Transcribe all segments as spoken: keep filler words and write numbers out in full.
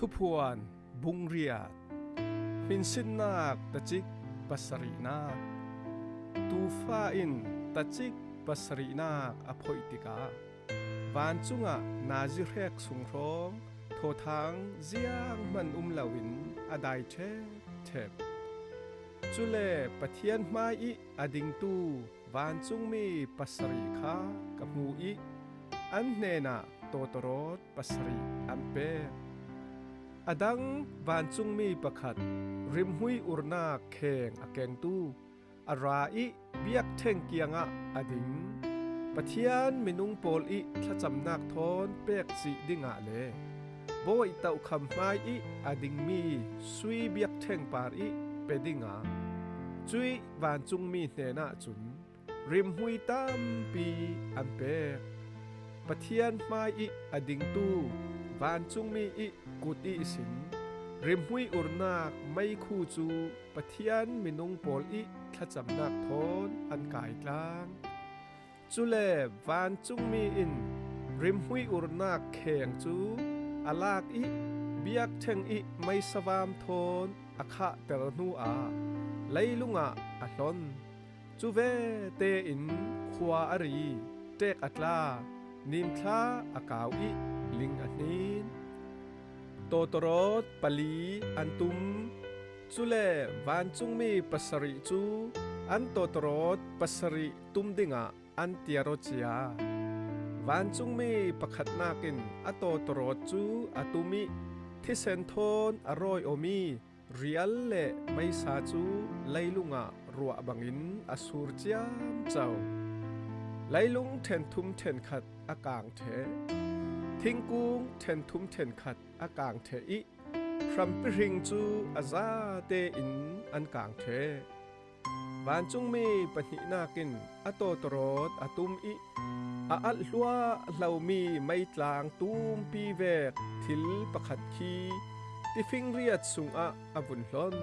Thuphuan bung riat. Hminsinnak tacik pasarihnak. Tuufa in tacik pasarihnak a phoih tikah vancungah nazi hrek sung hrawng thawthang zianghman um loin a dai ṭhepṭhep. Cule Pathian hmai ih a dingtu vancungmi pasarih kha ka hmu ih an hnenah tawtawrawt pasarih an pek. A dang vancungmi pakhat rimhmui urnak kheng a kengtu a ra ih biakṭheng kiangah a ding, Pathian minung pawl ih thlacamnak thawn pek cih dingah le bawi tokham hmai ih a dingmi sui biakṭheng par ih pe dingah cuih vancungmi hnenah cun rimhmui tampi an pek. Pathian hmai ih a dingtu vancungmi ih kut ihsin rimhmui urnak meikhu cu Pathian minung pawl ih thlacamnak thawn an kaitlang. Cule vancungmi in rimhmui urnak kheng cu a lak ih biakṭheng ih meisa vam thawn a khahter hnuah leilungah a hlon. Cu vete in khua a ri, ṭek a tla, nimthla a kau ih ling a hnin. Tawtawrawt pali an tum. Cule vancungmi pasarih cu an tawtawrawt pasarih tum dingah an tiar aw cia. Vancungmi pakhatnak in a tawtawrawt cu a tum ih thisen thawn a rawi awmi rial le meisa cu leilungah ruah bangin a sur ciamco. Leilung ṭhenthum ṭhenkhat a kang ṭheh. Thingkung ṭhenthum ṭhenkhat a kang ṭheh ih hrampi hring cu a zate in an kang ṭheh. Vancungmi pahnihnak in a tawtawrawt a tum ih a alh hluahhlomi meitlang tumpi vek thil pakhat khi tifingriat sungah a vun hlon.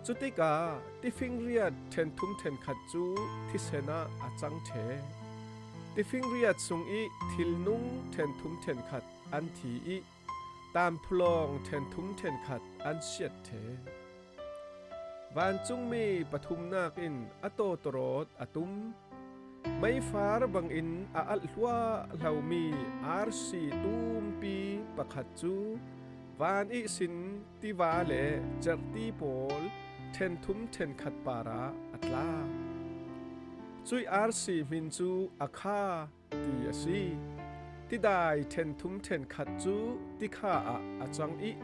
Cutikah tifingriat ṭhenthum ṭhenkhat cu thisen ah a cang ṭheh. Tifingriat sung ih thilnung ṭhenthum ṭhenkhat an thi ih tanphulawng ṭhenthum ṭhenkhat an siat ṭheh. Vancungmi pathumnak in a tawtawrawt a tum. Meifar bangin a alh hluahhlomi arsi tumpi pakhat cu van ihsin tiva le cerhti pawl ṭhenthum ṭhenkhat parah a tlak. Cuih arsi hmin cu a kha ti a si. Tidai ṭhenthum ṭhenkhat cu tikha ah a cang ih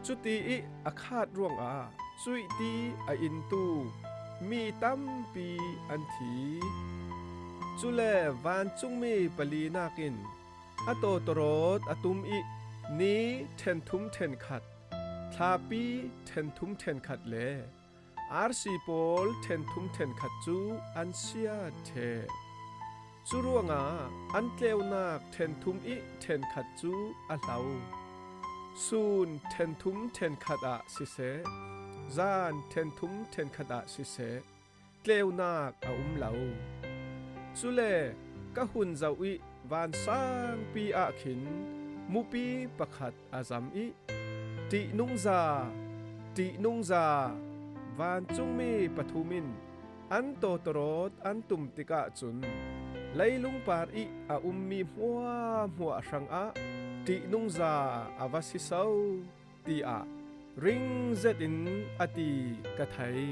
cuti ih a khat ruangah cuih ti a intu mi tampi an thi. Cule vancungmi palinak in a tawtawrawt a tum ih ni ṭhenthum ṭhenkhat, thlapi ṭhenthum ṭhenkhat le arsi pawl ṭhenthum ṭhenkhat cu an siat ṭheh. Cu ruangah an tleunak ṭhenthum ih ṭhenkhat cu a hlo. Sun ṭhenthum ṭhenkhat ah siseh, zan ṭhenthum ṭhenkhat ah siseh, tleunak a um lo. Cule ka hun zoh ih vansangpi ah khin mupi pakhat a zam ih, "Ṭihnungza, ṭihnungza," vancungmi pathum in an tawtawrawt an tum tikah cun leilung par ih a ummi hmuahhmuah hrangah ṭihnungza a va si so, tiah ring zetin a ti ka thei.